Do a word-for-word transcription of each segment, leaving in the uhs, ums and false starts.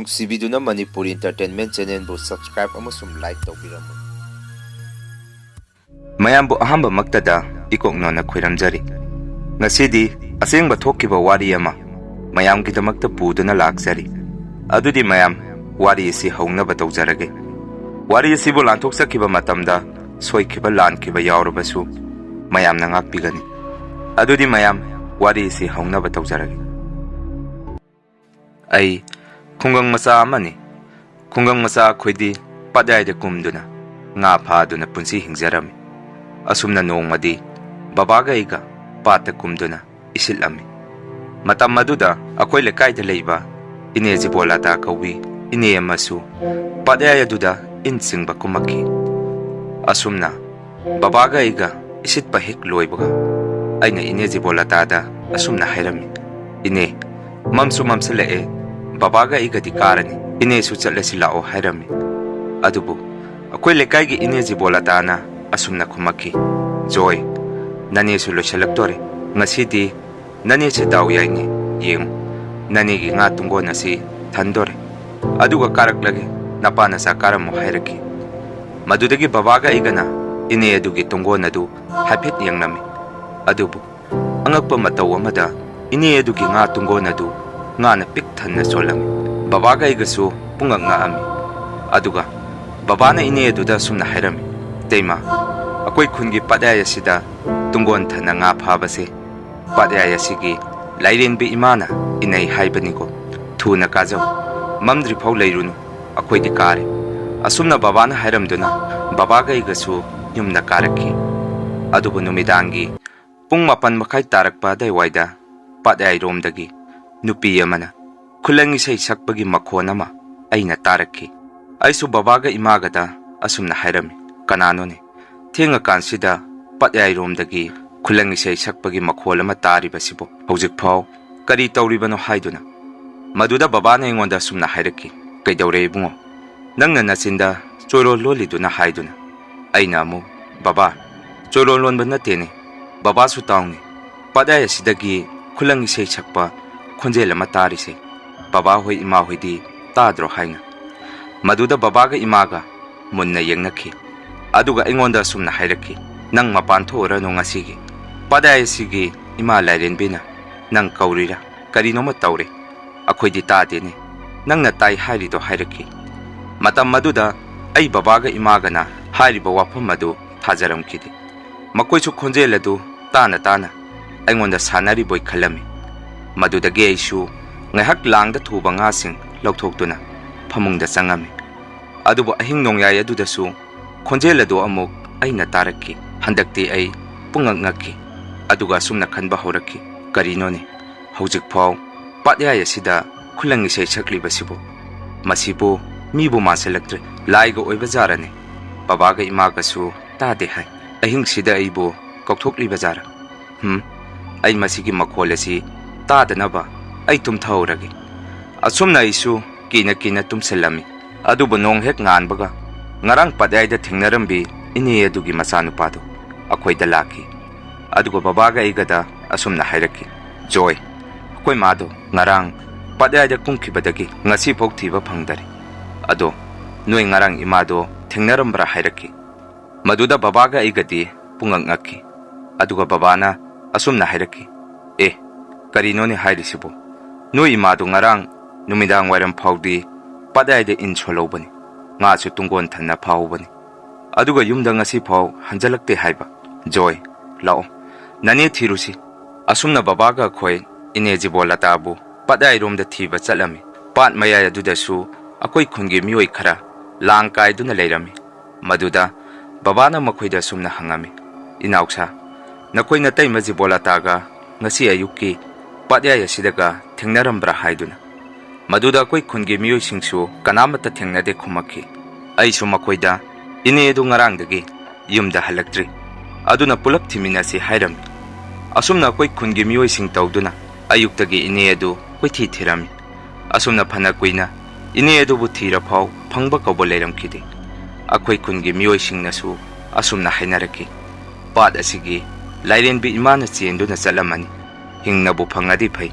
ꯅꯨꯡꯁꯤꯕꯤꯗꯨꯅ Manipuri Entertainment Channelꯕꯨ subscribe ꯑꯃꯁꯨꯡ like ꯇꯧꯕꯤꯔꯝꯃꯨ꯫ ꯃꯌꯥꯝꯕꯨ ꯑꯍꯥꯟꯕꯃꯛꯇꯗ ꯏꯀꯣꯛꯅꯣꯅ ꯈꯣꯏꯔꯝꯖꯔꯤ꯫ ꯉꯁꯤꯗꯤ ꯑꯁꯦꯡꯕ ꯊꯣꯛꯈꯤꯕ ꯋꯥꯔꯤ ꯑꯃ ꯃꯌꯥꯝꯒꯤꯗꯃꯛꯇ ꯄꯨꯗꯨꯅ ꯂꯥꯛꯆꯔꯤ꯫ ꯑꯗꯨꯗꯤ ꯃꯌꯥꯝ, ꯋꯥꯔꯤ ꯑꯁꯤ ꯍꯧꯅꯕ ꯇꯧꯖꯔꯒꯦ꯫ ꯋꯥꯔꯤ ꯑꯁꯤꯕꯨ ꯂꯥꯟꯊꯣꯛꯆꯈꯤꯕ ꯃꯇꯝꯗ ꯁꯣꯏꯈꯤꯕ ꯂꯥꯟꯈꯤꯕ ꯌꯥꯎꯔꯕꯁꯨ ꯃꯌꯥꯝꯅ ꯉꯥꯛꯄꯤꯒꯅꯤ꯫ ꯑꯗꯨꯗꯤ ꯃꯌꯥꯝ, ꯋꯥꯔꯤ ꯑꯁꯤ ꯍꯧꯅꯕ ꯇꯧꯖꯔꯒꯦ꯫ ꯑꯩ ꯈꯨꯡꯒꯪ ꯃꯆꯥ ꯑꯃꯅꯤ꯫ ꯈꯨꯡꯒꯪ ꯃꯆꯥ ꯑꯩꯈꯣꯏꯗꯤ ꯄꯥꯠꯌꯥꯏꯗ ꯀꯨꯝꯗꯨꯅ ꯉꯥ ꯐꯥꯗꯨꯅ ꯄꯨꯟꯁꯤ ꯍꯤꯡꯖꯔꯝꯃꯤ꯫ ꯑꯁꯨꯝꯅ ꯅꯣꯡꯃꯗꯤ ꯕꯕꯥꯒ ꯑꯩꯒ ꯄꯥꯠꯇ ꯀꯨꯝꯗꯨꯅ ꯏꯁꯤꯠꯂꯝꯃꯤ꯫ ꯃꯇꯝ ꯑꯗꯨꯗ ꯑꯩꯈꯣꯏ ꯂꯩꯀꯥꯏꯗ ꯂꯩꯕ ꯏꯅꯦ ꯖꯤꯕꯣꯂꯥꯇꯥ ꯀꯧꯕꯤ ꯏꯅꯦ ꯑꯃꯁꯨ ꯄꯥꯠꯌꯥꯏ ꯑꯗꯨꯗ ꯏꯟ ꯆꯤꯡꯕ ꯀꯨꯝꯃꯛꯈꯤ꯫ ꯑꯁꯨꯝꯅ ꯕꯕꯥꯒ ꯑꯩꯒ ꯏꯁꯤꯠꯄ ꯍꯦꯛ ꯂꯣꯏꯕꯒ ꯑꯩꯅ ꯏꯅꯦ ꯖꯤꯕꯣꯂꯥꯇꯥꯗ ꯑꯁꯨꯝꯅ ꯍꯥꯏꯔꯝꯃꯤ, "ꯏꯅꯦ, ꯃꯝꯁꯨ ꯃꯝꯁꯤꯜꯂꯛꯑꯦ, ꯕꯕꯥꯒ ꯑꯩꯒꯗꯤ ꯀꯥꯔꯅꯤ, ꯏꯅꯦꯁꯨ ꯆꯠꯂꯁꯤ ꯂꯥꯛꯑꯣ" ꯍꯥꯏꯔꯝꯃꯤ꯫ ꯑꯗꯨꯕꯨ ꯑꯩꯈꯣꯏ ꯂꯩꯀꯥꯏꯒꯤ ꯏꯅꯦ ꯖꯤꯕꯣꯂꯥꯇꯥꯅ ꯑꯁꯨꯝꯅ ꯈꯨꯝꯃꯛꯈꯤ, "ꯖꯣꯏ, ꯅꯅꯦꯁꯨ ꯂꯣꯏꯁꯤꯜꯂꯛꯇꯣꯔꯦ, ꯉꯁꯤꯗꯤ ꯅꯅꯦꯁꯦ ꯗꯥꯎ ꯌꯥꯏꯅꯦ, ꯌꯦꯡꯉꯨ, ꯅꯅꯦꯒꯤ ꯉꯥ ꯇꯨꯡꯒꯣꯟ ꯑꯁꯤ ꯊꯟꯗꯣꯔꯦ, ꯑꯗꯨꯒ ꯀꯥꯔꯛꯂꯒꯦ, ꯅꯄꯥ ꯅꯆꯥ ꯀꯥꯔꯝꯃꯣ" ꯍꯥꯏꯔꯛꯈꯤ꯫ ꯃꯗꯨꯗꯒꯤ ꯕꯕꯥꯒ ꯑꯩꯒꯅ ꯏꯅꯦ ꯑꯗꯨꯒꯤ ꯇꯨꯡꯒꯣꯟ ꯑꯗꯨ ꯍꯥꯏꯐꯦꯠ ꯌꯦꯡꯂꯝꯃꯤ꯫ ꯑꯗꯨꯕꯨ ꯑꯉꯛꯄ ꯃꯇꯧ ꯑꯃꯗ ꯏꯅꯦ ꯑꯗꯨꯒꯤ ꯉꯥ ꯇꯨꯡꯒꯣꯟ ꯑꯗꯨ ꯉꯥꯅ ꯄꯤꯛ ꯊꯟꯅ ꯆꯣꯜꯂꯝꯃꯤ꯫ ꯕꯕꯥꯒ ꯑꯩꯒꯁꯨ ꯄꯨꯡꯉꯛ ꯉꯛꯑꯝꯃꯤ꯫ ꯑꯗꯨꯒ ꯕꯕꯥꯅ ꯏꯅꯦ ꯑꯗꯨꯗ ꯑꯁꯨꯝꯅ ꯍꯥꯏꯔꯝꯃꯤ, "ꯏꯇꯩꯃ, ꯑꯩꯈꯣꯏ ꯈꯨꯟꯒꯤ ꯄꯥꯠꯌꯥꯏ ꯑꯁꯤꯗ ꯇꯨꯡꯒꯣꯟ ꯊꯟꯅ ꯉꯥ ꯐꯥꯕꯁꯦ ꯄꯥꯠꯌꯥꯏ ꯑꯁꯤꯒꯤ ꯂꯥꯏꯔꯦꯟꯕꯤ ꯏꯃꯥꯅ ꯏꯅꯩ ꯍꯥꯏꯕꯅꯤꯀꯣ꯫ ꯊꯨꯅ ꯀꯥꯖꯧ, ꯃꯝꯗ꯭ꯔꯤꯐꯥꯎ ꯂꯩꯔꯨꯅꯨ, ꯑꯩꯈꯣꯏꯗꯤ ꯀꯥꯔꯦ"꯫ ꯑꯁꯨꯝꯅ ꯕꯕꯥꯅ ꯍꯥꯏꯔꯝꯗꯨꯅ ꯕꯕꯥꯒ ꯑꯩꯒꯁꯨ ꯌꯨꯝꯗ ꯀꯥꯔꯛꯈꯤ꯫ ꯑꯗꯨꯕꯨ ꯅꯨꯃꯤꯗꯥꯡꯒꯤ ꯄꯨꯡ ꯃꯥꯄꯟ ꯃꯈꯥꯏ ꯇꯥꯔꯛꯄ ꯑꯗꯨꯋꯥꯏꯗ ꯄꯥꯠꯌꯥꯏꯔꯣꯝꯗꯒꯤ ꯅꯨꯄꯤ ꯑꯃꯅ ꯈꯨꯂꯪ ꯏꯁꯩ ꯁꯛꯄꯒꯤ ꯃꯈꯣꯟ ꯑꯃ ꯑꯩꯅ ꯇꯥꯔꯛꯈꯤ꯫ ꯑꯩꯁꯨ ꯕꯕꯥꯒ ꯏꯃꯥꯒꯗ ꯑꯁꯨꯝꯅ ꯍꯥꯏꯔꯝꯃꯤ, "ꯀꯅꯥꯅꯣꯅꯦ? ꯊꯦꯡꯉꯀꯥꯟꯁꯤꯗ ꯄꯥꯠꯌꯥꯏꯔꯣꯝꯗꯒꯤ ꯈꯨꯂꯪ ꯏꯁꯩ ꯁꯛꯄꯒꯤ ꯃꯈꯣꯜ ꯑꯃ ꯇꯥꯔꯤꯕꯁꯤꯕꯨ ꯍꯧꯖꯤꯛꯐꯥꯎ ꯀꯔꯤ ꯇꯧꯔꯤꯕꯅꯣ?" ꯍꯥꯏꯗꯨꯅ꯫ ꯃꯗꯨꯗ ꯕꯕꯥꯅ ꯑꯩꯉꯣꯟꯗ ꯑꯁꯨꯝꯅ ꯍꯥꯏꯔꯛꯈꯤ, "ꯀꯩꯗꯧꯔꯦ ꯏꯕꯨꯡꯉꯣ? ꯅꯪꯅ ꯅꯆꯤꯟꯗ ꯆꯣꯏꯔꯣꯜ ꯂꯣꯜꯂꯤꯗꯨꯅ?" ꯍꯥꯏꯗꯨꯅ꯫ ꯑꯩꯅ ꯑꯃꯨꯛ, "ꯕꯕꯥ, ꯆꯣꯏꯔꯣꯜ ꯂꯣꯟꯕ ꯅꯠꯇꯦꯅꯦ꯫ ꯕꯕꯥꯁꯨ ꯇꯥꯎꯅꯦ꯫ ꯄꯥꯠꯌꯥꯏ ꯑꯁꯤꯗꯒꯤ ꯈꯨꯂꯪ ꯏꯁꯩ ꯁꯛꯄ ꯈꯣꯟꯖꯦꯜ ꯑꯃ ꯇꯥꯔꯤꯁꯦ꯫ ꯕꯕꯥꯍꯣꯏ ꯏꯃꯥꯍꯣꯏꯗꯤ ꯇꯥꯗ꯭ꯔꯣ ꯍꯥꯏꯅ꯫ ꯃꯗꯨꯗ ꯕꯕꯥꯒ ꯏꯃꯥꯒ ꯃꯨꯟꯅ ꯌꯦꯡꯅꯈꯤ꯫ ꯑꯗꯨꯒ ꯑꯩꯉꯣꯟꯗ ꯑꯁꯨꯝꯅ ꯍꯥꯏꯔꯛꯈꯤ, "ꯅꯪ ꯃꯄꯥꯟ ꯊꯣꯛꯎꯔꯅꯨ ꯉꯁꯤꯒꯤ꯫ ꯄꯥꯠꯌꯥꯏ ꯑꯁꯤꯒꯤ ꯏꯃꯥ ꯂꯥꯏꯔꯦꯟꯕꯤꯅ ꯅꯪ ꯀꯧꯔꯤꯔꯥ? ꯀꯔꯤꯅꯣꯃ ꯇꯧꯔꯦ꯫ ꯑꯩꯈꯣꯏꯗꯤ ꯇꯥꯗꯦꯅꯦ꯫ ꯅꯪꯅ ꯇꯥꯏ ꯍꯥꯏꯔꯤꯗꯣ ꯍꯥꯏꯔꯛꯈꯤ꯫" ꯃꯇꯝ ꯑꯗꯨꯗ ꯑꯩ ꯕꯕꯥꯒ ꯏꯃꯥꯒꯅ ꯍꯥꯏꯔꯤꯕ ꯋꯥꯐꯝ ꯑꯗꯨ ꯊꯥꯖꯔꯝꯈꯤꯗꯦ꯫ ꯃꯈꯣꯏꯁꯨ ꯈꯣꯟꯖꯦꯜ ꯑꯗꯨ ꯇꯥꯅ ꯇꯥꯅ ꯑꯩꯉꯣꯟꯗ ꯁꯥꯟꯅꯔꯤꯕꯣꯏ ꯈꯜꯂꯝꯃꯤ꯫ ꯃꯗꯨꯗꯒꯤ ꯑꯩꯁꯨ ꯉꯥꯏꯍꯥꯛ ꯂꯥꯡꯗ ꯊꯨꯕ ꯉꯥꯁꯤꯡ ꯂꯧꯊꯣꯛꯇꯨꯅ ꯐꯃꯨꯡꯗ ꯆꯪꯉꯝꯃꯤ꯫ ꯑꯗꯨꯕꯨ ꯑꯍꯤꯡ ꯅꯣꯡꯌꯥꯏ ꯑꯗꯨꯗꯁꯨ ꯈꯣꯟꯖꯦꯜ ꯑꯗꯨ ꯑꯃꯨꯛ ꯑꯩꯅ ꯇꯥꯔꯛꯈꯤ꯫ ꯍꯟꯗꯛꯇꯤ ꯑꯩ ꯄꯨꯡꯉꯛ ꯉꯛꯈꯤ꯫ ꯑꯗꯨꯒ ꯑꯁꯨꯝꯅ ꯈꯟꯕ ꯍꯧꯔꯛꯈꯤ, "ꯀꯔꯤꯅꯣꯅꯦ? ꯍꯧꯖꯤꯛꯐꯥꯎ ꯄꯥꯠꯌꯥꯏ ꯑꯁꯤꯗ ꯈꯨꯂꯪ ꯏꯁꯩ ꯁꯛꯂꯤꯕꯁꯤꯕꯨ? ꯃꯁꯤꯕꯨ ꯃꯤꯕꯨ ꯃꯥꯟꯁꯤꯜꯂꯛꯇ꯭ꯔꯦ꯫ ꯂꯥꯏꯒ ꯑꯣꯏꯕ ꯖꯥꯔꯅꯦ꯫" ꯕꯕꯥꯒ ꯏꯃꯥꯒꯁꯨ ꯇꯥꯗꯦ ꯍꯥꯏ꯫ ꯑꯍꯤꯡꯁꯤꯗ ꯑꯩꯕꯨ ꯀꯧꯊꯣꯛꯂꯤꯕ ꯖꯥꯔ? ꯍꯝ, ꯑꯩ ꯃꯁꯤꯒꯤ ꯃꯈꯣꯜ ꯑꯁꯤ ꯇꯥꯗꯅꯕ ꯑꯩ ꯇꯨꯝꯊꯍꯧꯔꯒꯦ꯫ ꯑꯁꯨꯝꯅ ꯑꯩꯁꯨ ꯀꯤꯅ ꯀꯤꯅ ꯇꯨꯝꯁꯤꯜꯂꯝꯃꯤ꯫ ꯑꯗꯨꯕꯨ ꯅꯣꯡ ꯍꯦꯛ ꯉꯥꯟꯕꯒ ꯉꯔꯥꯡ ꯄꯥꯠꯌꯥꯏꯗ ꯊꯦꯡꯅꯔꯝꯕꯤ ꯏꯅꯦ ꯑꯗꯨꯒꯤ ꯃꯆꯥꯅꯨꯄꯥꯗꯨ ꯑꯩꯈꯣꯏꯗ ꯂꯥꯛꯈꯤ꯫ ꯑꯗꯨꯒ ꯕꯕꯥꯒ ꯑꯩꯒꯗ ꯑꯁꯨꯝꯅ ꯍꯥꯏꯔꯛꯈꯤ, "ꯖꯣꯏ, ꯑꯩꯈꯣꯏ ꯃꯥꯗꯣ ꯉꯔꯥꯡ ꯄꯥꯠꯌꯥꯏꯗ ꯀꯨꯝꯈꯤꯕꯗꯒꯤ ꯉꯁꯤꯐꯥꯎ ꯊꯤꯕ ꯐꯪꯗꯔꯤ꯫ ꯑꯗꯣ ꯅꯣꯏ ꯉꯔꯥꯡ ꯏꯃꯥꯗꯣ ꯊꯦꯡꯅꯔꯝꯕ꯭ꯔꯥ?" ꯍꯥꯏꯔꯛꯈꯤ꯫ ꯃꯗꯨꯗ ꯕꯕꯥꯒ ꯑꯩꯒꯗꯤ ꯄꯨꯡꯉꯛ ꯉꯛꯈꯤ꯫ ꯑꯗꯨꯒ ꯕꯕꯥꯅ ꯑꯁꯨꯝꯅ ꯍꯥꯏꯔꯛꯈꯤ, "ꯑꯦ, ꯀꯔꯤꯅꯣꯅꯦ ꯍꯥꯏꯔꯤꯁꯤꯕꯨ? ꯅꯣꯏ ꯏꯃꯥꯗꯣ ꯉꯔꯥꯡ ꯅꯨꯃꯤꯗꯥꯡ ꯋꯥꯏꯔꯝ ꯐꯥꯎꯗꯤ ꯄꯥꯠꯌꯥꯏꯗ ꯏꯟ ꯁꯣꯜꯍꯧꯕꯅꯤ, ꯉꯥꯁꯨ ꯇꯨꯡꯒꯣꯟ ꯊꯟꯅ ꯐꯥꯍꯧꯕꯅꯤ꯫ ꯑꯗꯨꯒ ꯌꯨꯝꯗ ꯉꯁꯤ ꯐꯥꯎ ꯍꯟꯖꯜꯂꯛꯇꯦ ꯍꯥꯏꯕ꯫ ꯖꯣꯏ, ꯂꯥꯛꯑꯣ, ꯅꯅꯦ ꯊꯤꯔꯨꯁꯤ꯫" ꯑꯁꯨꯝꯅ ꯕꯕꯥꯒ ꯑꯩꯈꯣꯏ ꯏꯅꯦ ꯖꯤꯕꯣꯂꯇꯥꯕꯨ ꯄꯥꯠꯌꯥꯏꯔꯣꯝꯗ ꯊꯤꯕ ꯆꯠꯂꯝꯃꯤ꯫ ꯄꯥꯠ ꯃꯌꯥꯏ ꯑꯗꯨꯗꯁꯨ ꯑꯩꯈꯣꯏ ꯈꯨꯟꯒꯤ ꯃꯤꯑꯣꯏ ꯈꯔ ꯂꯥꯡ ꯀꯥꯏꯗꯨꯅ ꯂꯩꯔꯝꯃꯤ꯫ ꯃꯗꯨꯗ ꯕꯕꯥꯅ ꯃꯈꯣꯏꯗ ꯑꯁꯨꯝꯅ ꯍꯪꯉꯝꯃꯤ, "ꯏꯅꯥꯎꯁꯥ, ꯅꯈꯣꯏ ꯅꯇꯩꯃ ꯖꯤꯕꯣꯂꯇꯥꯒ ꯉꯁꯤ ꯑꯌꯨꯛꯀꯤ ꯄꯥꯠꯌꯥꯏ ꯑꯁꯤꯗꯒ ꯊꯦꯡꯅꯔꯝꯕ꯭ꯔꯥ?" ꯍꯥꯏꯗꯨꯅ꯫ ꯃꯗꯨꯗ ꯑꯩꯈꯣꯏ ꯈꯨꯟꯒꯤ ꯃꯤꯑꯣꯏꯁꯤꯡꯁꯨ ꯀꯅꯥꯃꯠꯇ ꯊꯦꯡꯅꯗꯦ ꯈꯨꯝꯃꯛꯈꯤ꯫ ꯑꯩꯁꯨ ꯃꯈꯣꯏꯗ, "ꯏꯅꯦ ꯑꯗꯨ ꯉꯔꯥꯡꯗꯒꯤ ꯌꯨꯝꯗ ꯍꯜꯂꯛꯇ꯭ꯔꯤ, ꯑꯗꯨꯅ ꯄꯨꯂꯞ ꯊꯤꯃꯤꯟꯅꯁꯤ" ꯍꯥꯏꯔꯝꯃꯤ꯫ ꯑꯁꯨꯝꯅ ꯑꯩꯈꯣꯏ ꯈꯨꯟꯒꯤ ꯃꯤꯑꯣꯏꯁꯤꯡ ꯇꯧꯗꯨꯅ ꯑꯌꯨꯛꯇꯒꯤ ꯏꯅꯦ ꯑꯗꯨ ꯀꯣꯏꯊꯤ ꯊꯤꯔꯝꯃꯤ꯫ ꯑꯁꯨꯝꯅ ꯐꯅ ꯀꯨꯏꯅ ꯏꯅꯦ ꯑꯗꯨꯕꯨ ꯊꯤꯔꯐꯥꯎ ꯐꯪꯕ ꯀꯧꯕ ꯂꯩꯔꯝꯈꯤꯗꯦ꯫ ꯑꯩꯈꯣꯏ ꯈꯨꯟꯒꯤ ꯃꯤꯑꯣꯏꯁꯤꯡꯅꯁꯨ ꯑꯁꯨꯝꯅ ꯍꯥꯏꯅꯔꯛꯈꯤ, "ꯄꯥꯠ ꯑꯁꯤꯒꯤ ꯂꯥꯏꯔꯦꯟꯕꯤ ꯏꯃꯥꯅ ꯆꯦꯟꯗꯨꯅ ꯆꯠꯂꯝꯃꯅꯤ꯫ ꯍꯤꯡꯅꯕꯨ ꯐꯪꯉꯗꯤ ꯐꯩ,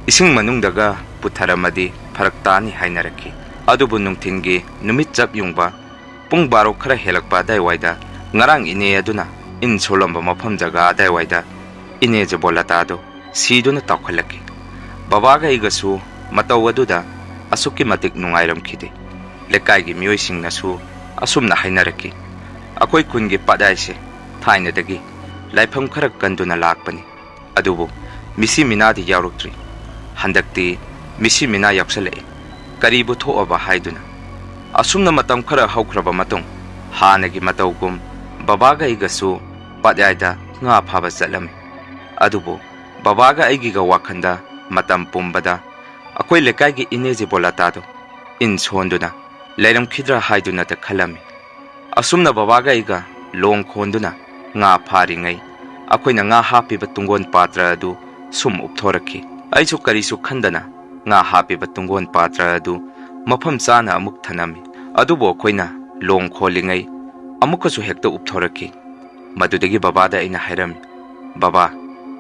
ꯏꯁꯤꯡ ꯃꯅꯨꯡꯗꯒ ꯄꯨꯊꯔꯝꯃꯗꯤ ꯐꯔꯛ ꯇꯥꯅꯤ ꯍꯥꯏꯅꯔꯛꯈꯤ꯫ ꯑꯗꯨꯕꯨ ꯅꯨꯡꯊꯤꯟꯒꯤ ꯅꯨꯃꯤꯠ ꯆꯞ ꯌꯨꯡꯕ ꯄꯨꯡ ꯕꯥꯔꯣ ꯈꯔ ꯍꯦꯜꯂꯛꯄ ꯑꯗꯥꯏꯋꯥꯏꯗ ꯉꯔꯥꯡ ꯏꯅꯦ ꯑꯗꯨꯅ ꯏꯟ ꯁꯣꯜꯂꯝꯕ ꯃꯐꯝ ꯖꯒꯥ ꯑꯗꯥꯏꯋꯥꯏꯗ ꯏꯅꯦ ꯖꯕꯣꯂꯇꯥꯗꯣ ꯁꯤꯗꯨꯅ ꯇꯥꯎꯈꯠꯂꯛꯈꯤ꯫ ꯕꯕꯥꯒ ꯑꯩꯒꯁꯨ ꯃꯇꯧ ꯑꯗꯨꯗ ꯑꯁꯨꯛꯀꯤ ꯃꯇꯤꯛ ꯅꯨꯡꯉꯥꯏꯔꯝꯈꯤꯗꯦ꯫ ꯂꯩꯀꯥꯏꯒꯤ ꯃꯤꯑꯣꯏꯁꯤꯡꯅꯁꯨ ꯑꯁꯨꯝꯅ ꯍꯥꯏꯅꯔꯛꯈꯤ, "ꯑꯩꯈꯣꯏ ꯈꯨꯟꯒꯤ ꯄꯥꯠꯌꯥꯏꯁꯦ ꯊꯥꯏꯅꯗꯒꯤ ꯂꯥꯏꯐꯝ ꯈꯔ ꯀꯟꯗꯨꯅ ꯂꯥꯛꯄꯅꯤ꯫ ꯑꯗꯨꯕꯨ ꯃꯤꯁꯤ ꯃꯤꯅꯥꯗꯤ ꯌꯥꯎꯔꯛꯇ꯭ꯔꯤ꯫ ꯍꯟꯗꯛꯇꯤ ꯃꯤꯁꯤ ꯃꯤꯅꯥ ꯌꯥꯎꯁꯜꯂꯛꯑꯦ꯫ ꯀꯔꯤꯕꯨ ꯊꯣꯛꯑꯕ?" ꯍꯥꯏꯗꯨꯅ꯫ ꯑꯁꯨꯝꯅ ꯃꯇꯝ ꯈꯔ ꯍꯧꯈ꯭ꯔꯕ ꯃꯇꯨꯡ, ꯍꯥꯟꯅꯒꯤ ꯃꯇꯧꯒꯨꯝ ꯕꯕꯥꯒ ꯑꯩꯒꯁꯨ ꯄꯥꯠꯌꯥꯏꯗ ꯉꯥ ꯐꯥꯕ ꯆꯠꯂꯝꯃꯤ꯫ ꯑꯗꯨꯕꯨ ꯕꯕꯥꯒ ꯑꯩꯒꯤꯒ ꯋꯥꯈꯜꯗ ꯃꯇꯝ ꯄꯨꯝꯕꯗ ꯑꯩꯈꯣꯏ ꯂꯩꯀꯥꯏꯒꯤ ꯏꯅꯦ ꯖꯤꯕꯣꯂꯥꯇꯥꯗꯣ ꯏꯟ ꯁꯣꯟꯗꯨꯅ ꯂꯩꯔꯝꯈꯤꯗ꯭ꯔꯥ ꯍꯥꯏꯗꯨꯅꯇ ꯈꯜꯂꯝꯃꯤ꯫ ꯑꯁꯨꯝꯅ ꯕꯕꯥꯒ ꯑꯩꯒ ꯂꯣꯡ ꯈꯣꯟꯗꯨꯅ ꯉꯥ ꯐꯥꯔꯤꯉꯩ, ꯑꯩꯈꯣꯏꯅ ꯉꯥ ꯍꯥꯞꯄꯤꯕ ꯇꯨꯡꯒꯣꯟ ꯄꯥꯇ꯭ꯔ ꯑꯗꯨ ꯁꯨꯝ ꯎꯞꯊꯣꯔꯛꯈꯤ꯫ ꯑꯩꯁꯨ ꯀꯔꯤꯁꯨ ꯈꯟꯗꯅ ꯉꯥ ꯍꯥꯞꯄꯤꯕ ꯇꯨꯡꯒꯣꯟ ꯄꯥꯇ꯭ꯔ ꯑꯗꯨ ꯃꯐꯝ ꯆꯥꯅ ꯑꯃꯨꯛ ꯊꯅꯝꯃꯤ꯫ ꯑꯗꯨꯕꯨ ꯑꯩꯈꯣꯏꯅ ꯂꯣꯡ ꯈꯣꯜꯂꯤꯉꯩ ꯑꯃꯨꯛꯀꯁꯨ ꯍꯦꯛꯇ ꯎꯞꯊꯣꯔꯛꯈꯤ꯫ ꯃꯗꯨꯗꯒꯤ ꯕꯕꯥꯗ ꯑꯩꯅ ꯍꯥꯏꯔꯝꯃꯤ, "ꯕꯕꯥ,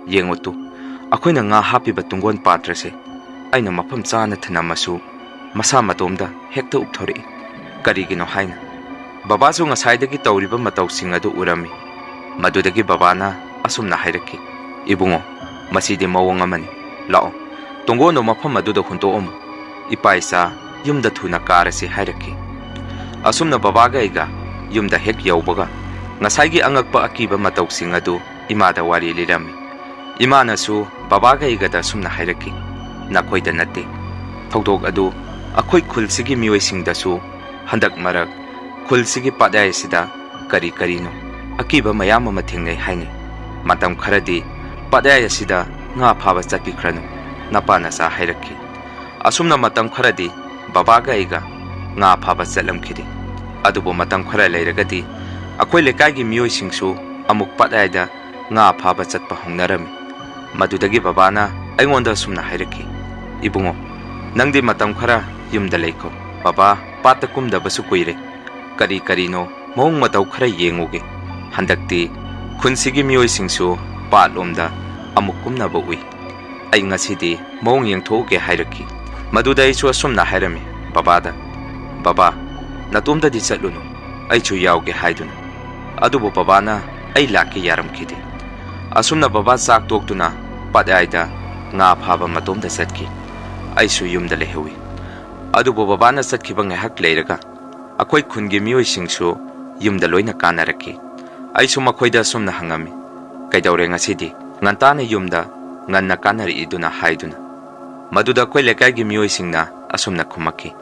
ꯌꯦꯡꯉꯨ ꯇꯨ, ꯑꯩꯈꯣꯏꯅ ꯉꯥ ꯍꯥꯞꯄꯤꯕ ꯇꯨꯡꯒꯣꯟ ꯄꯥꯇ꯭ꯔꯁꯦ ꯑꯩꯅ ꯃꯐꯝ ꯆꯥꯅ ꯊꯅꯝꯃꯁꯨ ꯃꯁꯥ ꯃꯇꯣꯝꯗ ꯍꯦꯛꯇ ꯎꯞꯊꯣꯔꯛꯏ꯫ ꯀꯔꯤꯒꯤꯅꯣ?" ꯍꯥꯏꯅ꯫ ꯕꯕꯥꯁꯨ ꯉꯁꯥꯏꯗꯒꯤ ꯇꯧꯔꯤꯕ ꯃꯇꯧꯁꯤꯡ ꯑꯗꯨ ꯎꯔꯝꯃꯤ꯫ ꯃꯗꯨꯗꯒꯤ ꯕꯕꯥꯅ ꯑꯁꯨꯝꯅ ꯍꯥꯏꯔꯛꯈꯤ, "ꯏꯕꯨꯡꯉꯣ, ꯃꯁꯤꯗꯤ ꯃꯑꯣꯡ ꯑꯃꯅꯤ꯫ ꯂꯥꯛꯑꯣ, ꯇꯨꯡꯒꯣꯟꯗꯣ ꯃꯐꯝ ꯑꯗꯨꯗ ꯍꯨꯟꯇꯣꯛꯑꯝꯃꯨ꯫ ꯏꯄꯥ ꯏꯆꯥ ꯌꯨꯝꯗ ꯊꯨꯅ ꯀꯥꯔꯁꯤ" ꯍꯥꯏꯔꯛꯈꯤ꯫ ꯑꯁꯨꯝꯅ ꯕꯕꯥꯒ ꯑꯩꯒ ꯌꯨꯝꯗ ꯍꯦꯛ ꯌꯧꯕꯒ ꯉꯁꯥꯏꯒꯤ ꯑꯉꯛꯄ ꯑꯀꯤꯕ ꯃꯇꯧꯁꯤꯡ ꯑꯗꯨ ꯏꯃꯥꯗ ꯋꯥꯔꯤ ꯂꯤꯔꯝꯃꯤ꯫ ꯏꯃꯥꯅꯁꯨ ꯕꯕꯥꯒ ꯑꯩꯒꯗ ꯑꯁꯨꯝꯅ ꯍꯥꯏꯔꯛꯈꯤ, "ꯅꯈꯣꯏꯗ ꯅꯠꯇꯦ, ꯊꯧꯗꯣꯛ ꯑꯗꯨ ꯑꯩꯈꯣꯏ ꯈꯨꯜꯁꯤꯒꯤ ꯃꯤꯑꯣꯏꯁꯤꯡꯗꯁꯨ ꯍꯟꯗꯛ ꯃꯔꯛ ꯈꯨꯜꯁꯤꯒꯤ ꯄꯥꯠꯌꯥꯏ ꯑꯁꯤꯗ ꯀꯔꯤ ꯀꯔꯤꯅꯣ ꯑꯀꯤꯕ ꯃꯌꯥꯝ ꯑꯃ ꯊꯦꯡꯅꯩ ꯍꯥꯏꯅꯩ꯫ ꯃꯇꯝ ꯈꯔꯗꯤ ꯄꯥꯠꯌꯥꯏ ꯑꯁꯤꯗ ꯉꯥ ꯐꯥꯕ ꯆꯠꯄꯤꯈ꯭ꯔꯅꯨ, ꯅꯄꯥ ꯅꯆꯥ" ꯍꯥꯏꯔꯛꯈꯤ꯫ ꯑꯁꯨꯝꯅ ꯃꯇꯝ ꯈꯔꯗꯤ ꯕꯕꯥꯒ ꯑꯩꯒ ꯉꯥ ꯐꯥꯕ ꯆꯠꯂꯝꯈꯤꯗꯦ꯫ ꯑꯗꯨꯕꯨ ꯃꯇꯝ ꯈꯔ ꯂꯩꯔꯒꯗꯤ ꯑꯩꯈꯣꯏ ꯂꯩꯀꯥꯏꯒꯤ ꯃꯤꯑꯣꯏꯁꯤꯡꯁꯨ ꯑꯃꯨꯛ ꯄꯥꯠꯌꯥꯏꯗ ꯉꯥ ꯐꯥꯕ ꯆꯠꯄ ꯍꯧꯅꯔꯝꯃꯤ꯫ ꯃꯗꯨꯗꯒꯤ ꯕꯕꯥꯅ ꯑꯩꯉꯣꯟꯗ ꯑꯁꯨꯝꯅ ꯍꯥꯏꯔꯛꯈꯤ, "ꯏꯕꯨꯡꯉꯣ, ꯅꯪꯗꯤ ꯃꯇꯝ ꯈꯔ ꯌꯨꯝꯗ ꯂꯩꯈꯣ꯫ ꯕꯕꯥ ꯄꯥꯠꯇ ꯀꯨꯝꯗꯕꯁꯨ ꯀꯨꯏꯔꯦ꯫ ꯀꯔꯤ ꯀꯔꯤꯅꯣ ꯃꯑꯣꯡ ꯃꯇꯧ ꯈꯔ ꯌꯦꯡꯉꯨꯒꯦ꯫ ꯍꯟꯗꯛꯇꯤ ꯈꯨꯟꯁꯤꯒꯤ ꯃꯤꯑꯣꯏꯁꯤꯡꯁꯨ ꯄꯥꯠꯂꯣꯝꯗ ꯑꯃꯨꯛ ꯀꯨꯝꯅꯕ ꯎꯏ꯫ "ꯑꯩ ꯉꯁꯤꯗꯤ ꯃꯑꯣꯡ ꯌꯦꯡꯊꯣꯛꯎꯒꯦ" ꯍꯥꯏꯔꯛꯈꯤ꯫ ꯃꯗꯨꯗ ꯑꯩꯁꯨ ꯑꯁꯨꯝꯅ ꯍꯥꯏꯔꯝꯃꯤ ꯕꯕꯥꯗ, "ꯕꯕꯥ, ꯅꯇꯣꯝꯇꯗꯤ ꯆꯠꯂꯨꯅꯨ, ꯑꯩꯁꯨ ꯌꯥꯎꯒꯦ" ꯍꯥꯏꯗꯨꯅ꯫ ꯑꯗꯨꯕꯨ ꯕꯕꯥꯅ ꯑꯩ ꯂꯥꯛꯀꯦ ꯌꯥꯔꯝꯈꯤꯗꯦ꯫ ꯑꯁꯨꯝꯅ ꯕꯕꯥ ꯆꯥꯛ ꯇꯣꯛꯇꯨꯅ ꯄꯥꯠꯌꯥꯏꯗ ꯉꯥ ꯐꯥꯕ ꯃꯇꯣꯝꯇ ꯆꯠꯈꯤ꯫ ꯑꯩꯁꯨ ꯌꯨꯝꯗ ꯂꯩꯍꯧꯏ꯫ ꯑꯗꯨꯕꯨ ꯕꯕꯥꯅ ꯆꯠꯈꯤꯕ ꯉꯥꯏꯍꯥꯛ ꯂꯩꯔꯒ ꯑꯩꯈꯣꯏ ꯈꯨꯟꯒꯤ ꯃꯤꯑꯣꯏꯁꯤꯡꯁꯨ ꯌꯨꯝꯗ ꯂꯣꯏꯅ ꯀꯥꯟꯅꯔꯛꯈꯤ꯫ ꯑꯩꯁꯨ ꯃꯈꯣꯏꯗ ꯑꯁꯨꯝꯅ ꯍꯪꯉꯝꯃꯤ, "ꯀꯩꯗꯧꯔꯦ ꯉꯁꯤꯗꯤ ꯉꯟꯇꯥꯅ ꯌꯨꯝꯗ ꯉꯟꯅ ꯀꯥꯟꯅꯔꯛꯏꯗꯨꯅ?" ꯍꯥꯏꯗꯨꯅ꯫ ꯃꯗꯨꯗ ꯑꯩꯈꯣꯏ ꯂꯩꯀꯥꯏꯒꯤ ꯃꯤꯑꯣꯏꯁꯤꯡꯅ ꯑꯁꯨꯝꯅ ꯈꯨꯝꯃꯛꯈꯤ,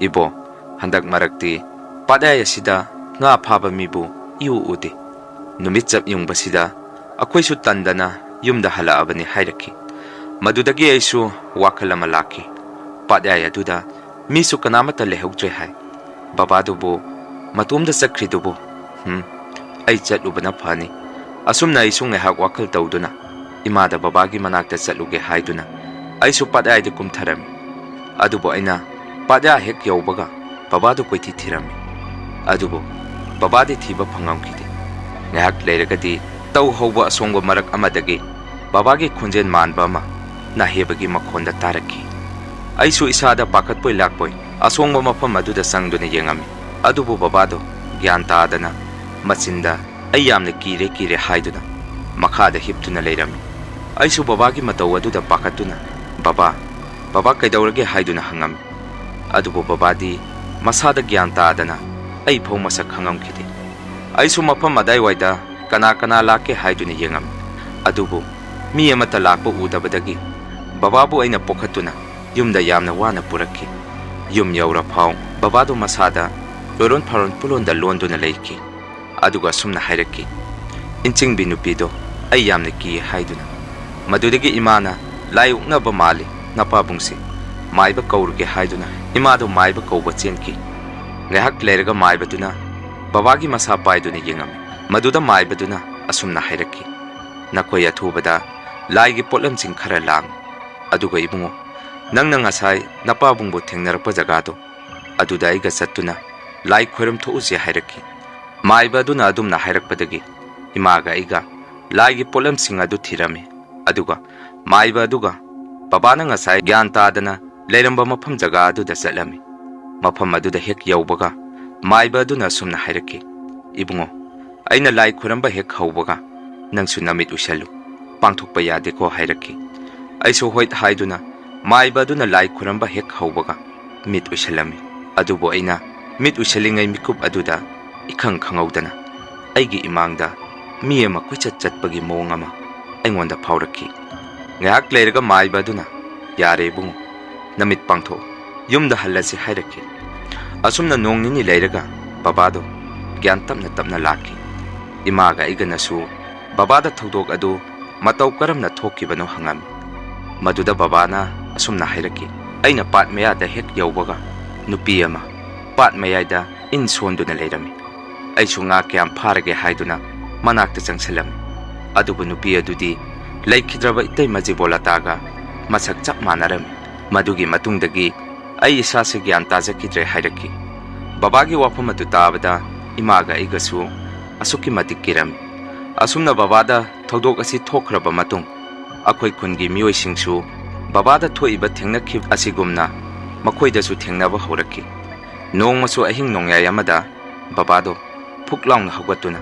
"ꯏꯕꯣ, ꯍꯟꯗꯛ ꯃꯔꯛꯇꯤ ꯄꯥꯠꯌꯥꯏ ꯑꯁꯤꯗ ꯉꯥ ꯐꯥꯕ ꯃꯤꯕꯨ ꯏꯎ ꯎꯗꯦ꯫ ꯅꯨꯃꯤꯠ ꯆꯞ ꯌꯨꯡꯕꯁꯤꯗ ꯑꯩꯈꯣꯏꯁꯨ ꯇꯟꯗꯅ ꯌꯨꯝꯗ ꯍꯜꯂꯛꯑꯕꯅꯤ" ꯍꯥꯏꯔꯛꯈꯤ꯫ ꯃꯗꯨꯗꯒꯤ ꯑꯩꯁꯨ ꯋꯥꯈꯜ ꯑꯃ ꯂꯥꯛꯈꯤ꯫ ꯄꯥꯠꯌꯥꯏ ꯑꯗꯨꯗ ꯃꯤꯁꯨ ꯀꯅꯥꯃꯠꯇ ꯂꯩꯍꯧꯗ꯭ꯔꯦ ꯍꯥꯏ꯫ ꯕꯕꯥꯗꯨꯕꯨ ꯃꯇꯣꯝꯗ ꯆꯠꯈ꯭ꯔꯤꯗꯨꯕꯨ? ꯍꯨꯝ, ꯑꯩ ꯆꯠꯂꯨꯕꯅ ꯐꯅꯤ꯫ ꯑꯁꯨꯝꯅ ꯑꯩꯁꯨ ꯉꯥꯏꯍꯥꯛ ꯋꯥꯈꯜ ꯇꯧꯗꯨꯅ ꯏꯃꯥꯗ ꯕꯕꯥꯒꯤ ꯃꯅꯥꯛꯇ ꯆꯠꯂꯨꯒꯦ ꯍꯥꯏꯗꯨꯅ ꯑꯩꯁꯨ ꯄꯥꯠꯌꯥꯏꯗ ꯀꯨꯝꯊꯔꯝꯃꯤ꯫ ꯑꯗꯨꯕꯨ ꯑꯩꯅ ꯄꯥꯠꯌꯥ ꯍꯦꯛ ꯌꯧꯕꯒ ꯕꯕꯥꯗꯨ ꯀꯣꯏꯊꯤ ꯊꯤꯔꯝꯃꯤ꯫ ꯑꯗꯨꯕꯨ ꯕꯕꯥꯗꯤ ꯊꯤꯕ ꯐꯪꯉꯝꯈꯤꯗꯦ꯫ ꯉꯥꯏꯍꯥꯛ ꯂꯩꯔꯒꯗꯤ ꯇꯧ ꯍꯧꯕ ꯑꯁꯣꯡꯕ ꯃꯔꯛ ꯑꯃꯗꯒꯤ ꯕꯕꯥꯒꯤ ꯈꯣꯟꯖꯦꯜ ꯃꯥꯟꯕ ꯑꯃ ꯅꯥꯍꯦꯕꯒꯤ ꯃꯈꯣꯟꯗ ꯇꯥꯔꯛꯈꯤ꯫ ꯑꯩꯁꯨ ꯏꯁꯥꯗ ꯄꯥꯈꯠꯄꯣꯏ ꯂꯥꯛꯄꯣꯏ ꯑꯁꯣꯡꯕ ꯃꯐꯝ ꯑꯗꯨꯗ ꯆꯪꯗꯨꯅ ꯌꯦꯡꯉꯝꯃꯤ꯫ ꯑꯗꯨꯕꯨ ꯕꯕꯥꯗꯣ ꯒ꯭ꯌꯥꯟ ꯇꯥꯗꯅ ꯃꯆꯤꯟꯗ "ꯑꯩ ꯌꯥꯝꯅ ꯀꯤꯔꯦ, ꯀꯤꯔꯦ" ꯍꯥꯏꯗꯨꯅ ꯃꯈꯥꯗ ꯍꯤꯞꯇꯨꯅ ꯂꯩꯔꯝꯃꯤ꯫ ꯑꯩꯁꯨ ꯕꯕꯥꯒꯤ ꯃꯇꯧ ꯑꯗꯨꯗ ꯄꯥꯈꯠꯇꯨꯅ, "ꯕꯕꯥ, ꯕꯕꯥ ꯀꯩꯗꯧꯔꯒꯦ?" ꯍꯥꯏꯗꯨꯅ ꯍꯪꯉꯝꯃꯤ꯫ ꯑꯗꯨꯕꯨ ꯕꯕꯥꯗꯤ ꯃꯁꯥꯗ ꯒ꯭ꯌꯥꯟ ꯇꯥꯗꯅ ꯑꯩ ꯐꯥꯎ ꯃꯁꯛ ꯈꯪꯉꯝꯈꯤꯗꯦ꯫ ꯑꯩꯁꯨ ꯃꯐꯝ ꯑꯗꯥꯏꯋꯥꯏꯗ ꯀꯅꯥ ꯀꯅꯥ ꯂꯥꯛꯀꯦ ꯍꯥꯏꯗꯨꯅ ꯌꯦꯡꯉꯝꯃꯤ꯫ ꯑꯗꯨꯕꯨ ꯃꯤ ꯑꯃꯠꯇ ꯂꯥꯛꯄ ꯎꯗꯕꯗꯒꯤ ꯕꯕꯥꯕꯨ ꯑꯩꯅ ꯄꯣꯈꯠꯇꯨꯅ ꯌꯨꯝꯗ ꯌꯥꯝꯅ ꯋꯥꯅ ꯄꯨꯔꯛꯈꯤ꯫ ꯌꯨꯝ ꯌꯧꯔ ꯐꯥꯎ ꯕꯕꯥꯗꯨ ꯃꯁꯥꯗ ꯂꯣꯏꯔꯣꯟ ꯐꯥꯔꯣꯟ ꯄꯨꯂꯣꯟꯗ ꯂꯣꯟꯗꯨꯅ ꯂꯩꯈꯤ꯫ ꯑꯗꯨꯒ ꯑꯁꯨꯝꯅ ꯍꯥꯏꯔꯛꯈꯤ, "ꯏꯟꯆꯤꯡꯕꯤ ꯅꯨꯄꯤꯗꯣ ꯑꯩ ꯌꯥꯝꯅ ꯀꯤ" ꯍꯥꯏꯗꯨꯅ꯫ ꯃꯗꯨꯗꯒꯤ ꯏꯃꯥꯅ, "ꯂꯥꯏ ꯑꯣꯛꯅꯕ ꯃꯥꯜꯂꯤ ꯅꯄꯥꯕꯨꯡꯁꯦ, ꯃꯥꯏꯕ ꯀꯧꯔꯨꯒꯦ" ꯍꯥꯏꯗꯨꯅ ꯏꯃꯥꯗꯨ ꯃꯥꯏꯕ ꯀꯧꯕ ꯆꯦꯟꯈꯤ꯫ ꯉꯥꯏꯍꯥꯛ ꯂꯩꯔꯒ ꯃꯥꯏꯕꯗꯨꯅ ꯕꯕꯥꯒꯤ ꯃꯁꯥ ꯄꯥꯏꯗꯨꯅ ꯌꯦꯡꯉꯝꯃꯤ꯫ ꯃꯗꯨꯗ ꯃꯥꯏꯕꯗꯨꯅ ꯑꯁꯨꯝꯅ ꯍꯥꯏꯔꯛꯈꯤ, "ꯅꯈꯣꯏ ꯑꯊꯨꯕꯗ ꯂꯥꯏꯒꯤ ꯄꯣꯠꯂꯝꯁꯤꯡ ꯈꯔ ꯂꯥꯡ꯫ ꯑꯗꯨꯒ ꯏꯕꯨꯡꯉꯣ, ꯅꯪꯅ ꯉꯁꯥꯏ ꯅꯄꯥꯕꯨꯡꯕꯨ ꯊꯦꯡꯅꯔꯛꯄ ꯖꯒꯥꯗꯣ, ꯑꯗꯨꯗ ꯑꯩꯒ ꯆꯠꯇꯨꯅ ꯂꯥꯏ ꯈꯣꯏꯔꯝ ꯊꯣꯛꯎꯁꯦ" ꯍꯥꯏꯔꯛꯈꯤ꯫ ꯃꯥꯏꯕ ꯑꯗꯨꯅ ꯑꯗꯨꯝꯅ ꯍꯥꯏꯔꯛꯄꯗꯒꯤ ꯏꯃꯥꯒ ꯑꯩꯒ ꯂꯥꯏꯒꯤ ꯄꯣꯠꯂꯝꯁꯤꯡ ꯑꯗꯨ ꯊꯤꯔꯝꯃꯤ꯫ ꯑꯗꯨꯒ ꯃꯥꯏꯕ ꯑꯗꯨꯒ ꯕꯕꯥꯅ ꯉꯁꯥꯏ ꯒ꯭ꯌꯥꯟ ꯇꯥꯗꯅ ꯂꯩꯔꯝꯕ ꯃꯐꯝ ꯖꯒꯥ ꯑꯗꯨꯗ ꯆꯠꯂꯝꯃꯤ꯫ ꯃꯐꯝ ꯑꯗꯨꯗ ꯍꯦꯛ ꯌꯧꯕꯒ ꯃꯥꯏꯕ ꯑꯗꯨꯅ ꯑꯁꯨꯝꯅ ꯍꯥꯏꯔꯛꯈꯤ, "ꯏꯕꯨꯡꯉꯣ, ꯑꯩꯅ ꯂꯥꯏ ꯈꯨꯔꯝꯕ ꯍꯦꯛ ꯍꯧꯕꯒ ꯅꯪꯁꯨ ꯅꯃꯤꯠ ꯎꯏꯁꯜꯂꯨ, ꯄꯥꯡꯊꯣꯛꯄ ꯌꯥꯗꯦꯀꯣ" ꯍꯥꯏꯔꯛꯈꯤ꯫ ꯑꯩꯁꯨ ꯍꯣꯏ ꯍꯥꯏꯗꯨꯅ ꯃꯥꯏꯕ ꯑꯗꯨꯅ ꯂꯥꯏ ꯈꯨꯔꯝꯕ ꯍꯦꯛ ꯍꯧꯕꯒ ꯃꯤꯠ ꯎꯏꯁꯜꯂꯝꯃꯤ꯫ ꯑꯗꯨꯕꯨ ꯑꯩꯅ ꯃꯤꯠ ꯎꯏꯁꯜꯂꯤꯉꯩ ꯃꯤꯀꯨꯞ ꯑꯗꯨꯗ ꯏꯈꯪ ꯈꯪꯍꯧꯗꯅ ꯑꯩꯒꯤ ꯏꯃꯥꯡꯗ ꯃꯤ ꯑꯃ ꯀꯣꯏꯆꯠ ꯆꯠꯄꯒꯤ ꯃꯑꯣꯡ ꯑꯃ ꯑꯩꯉꯣꯟꯗ ꯐꯥꯎꯔꯛꯈꯤ꯫ ꯉꯥꯏꯍꯥꯛ ꯂꯩꯔꯒ ꯃꯥꯏꯕ ꯑꯗꯨꯅ, "ꯌꯥꯔꯦ ꯏꯕꯨꯡꯉꯣ, ꯅꯃꯤꯠ ꯄꯥꯡꯊꯣꯛ, ꯌꯨꯝꯗ ꯍꯜꯂꯁꯤ" ꯍꯥꯏꯔꯛꯈꯤ꯫ ꯑꯁꯨꯝꯅ ꯅꯣꯡ ꯅꯤꯅꯤ ꯂꯩꯔꯒ ꯕꯕꯥꯗꯣ ꯒ꯭ꯌꯥꯟ ꯇꯞꯅ ꯇꯞꯅ ꯂꯥꯛꯈꯤ꯫ ꯏꯃꯥꯒ ꯑꯩꯒꯅꯁꯨ ꯕꯕꯥꯗ ꯊꯧꯗꯣꯛ ꯑꯗꯨ ꯃꯇꯧ ꯀꯔꯝꯅ ꯊꯣꯛꯈꯤꯕꯅꯣ ꯍꯪꯉꯝꯃꯤ꯫ ꯃꯗꯨꯗ ꯕꯕꯥꯅ ꯑꯁꯨꯝꯅ ꯍꯥꯏꯔꯛꯈꯤ, "ꯑꯩꯅ ꯄꯥꯠ ꯃꯌꯥꯗ ꯍꯦꯛ ꯌꯧꯕꯒ ꯅꯨꯄꯤ ꯑꯃ ꯄꯥꯠ ꯃꯌꯥꯏꯗ ꯏꯟ ꯁꯣꯟꯗꯨꯅ ꯂꯩꯔꯝꯃꯤ꯫ ꯑꯩꯁꯨ ꯉꯥ ꯀꯌꯥꯝ ꯐꯥꯔꯒꯦ ꯍꯥꯏꯗꯨꯅ ꯃꯅꯥꯛꯇ ꯆꯪꯁꯤꯜꯂꯝꯃꯤ꯫ ꯑꯗꯨꯕꯨ ꯅꯨꯄꯤ ꯑꯗꯨꯗꯤ ꯂꯩꯈꯤꯗ꯭ꯔꯕ ꯏꯇꯩꯃ ꯖꯤꯕꯣꯂꯇꯥꯒ ꯃꯁꯛ ꯆꯞ ꯃꯥꯟꯅꯔꯝꯃꯤ꯫ ꯃꯗꯨꯒꯤ ꯃꯇꯨꯡꯗꯒꯤ ꯑꯩ ꯏꯁꯥꯁꯦ ꯒ꯭ꯌꯥꯟ ꯇꯥꯖꯈꯤꯗ꯭ꯔꯦ" ꯍꯥꯏꯔꯛꯈꯤ꯫ ꯕꯕꯥꯒꯤ ꯋꯥꯐꯝ ꯑꯗꯨ ꯇꯥꯕꯗ ꯏꯃꯥꯒ ꯑꯩꯒꯁꯨ ꯑꯁꯨꯛꯀꯤ ꯃꯇꯤꯛ ꯀꯤꯔꯝꯃꯤ꯫ ꯑꯁꯨꯝꯅ ꯕꯕꯥꯗ ꯊꯧꯗꯣꯛ ꯑꯁꯤ ꯊꯣꯛꯈ꯭ꯔꯕ ꯃꯇꯨꯡ ꯑꯩꯈꯣꯏ ꯈꯨꯟꯒꯤ ꯃꯤꯑꯣꯏꯁꯤꯡꯁꯨ ꯕꯕꯥꯗ ꯊꯣꯛꯏꯕ ꯊꯦꯡꯅꯈꯤꯕ ꯑꯁꯤꯒꯨꯝꯅ ꯃꯈꯣꯏꯗꯁꯨ ꯊꯦꯡꯅꯕ ꯍꯧꯔꯛꯈꯤ꯫ ꯅꯣꯡꯃꯁꯨ ꯑꯍꯤꯡ ꯅꯣꯡꯌꯥꯏ ꯑꯃꯗ ꯕꯕꯥꯗꯣ ꯐꯨꯛ ꯂꯥꯎꯅ ꯍꯧꯒꯠꯇꯨꯅ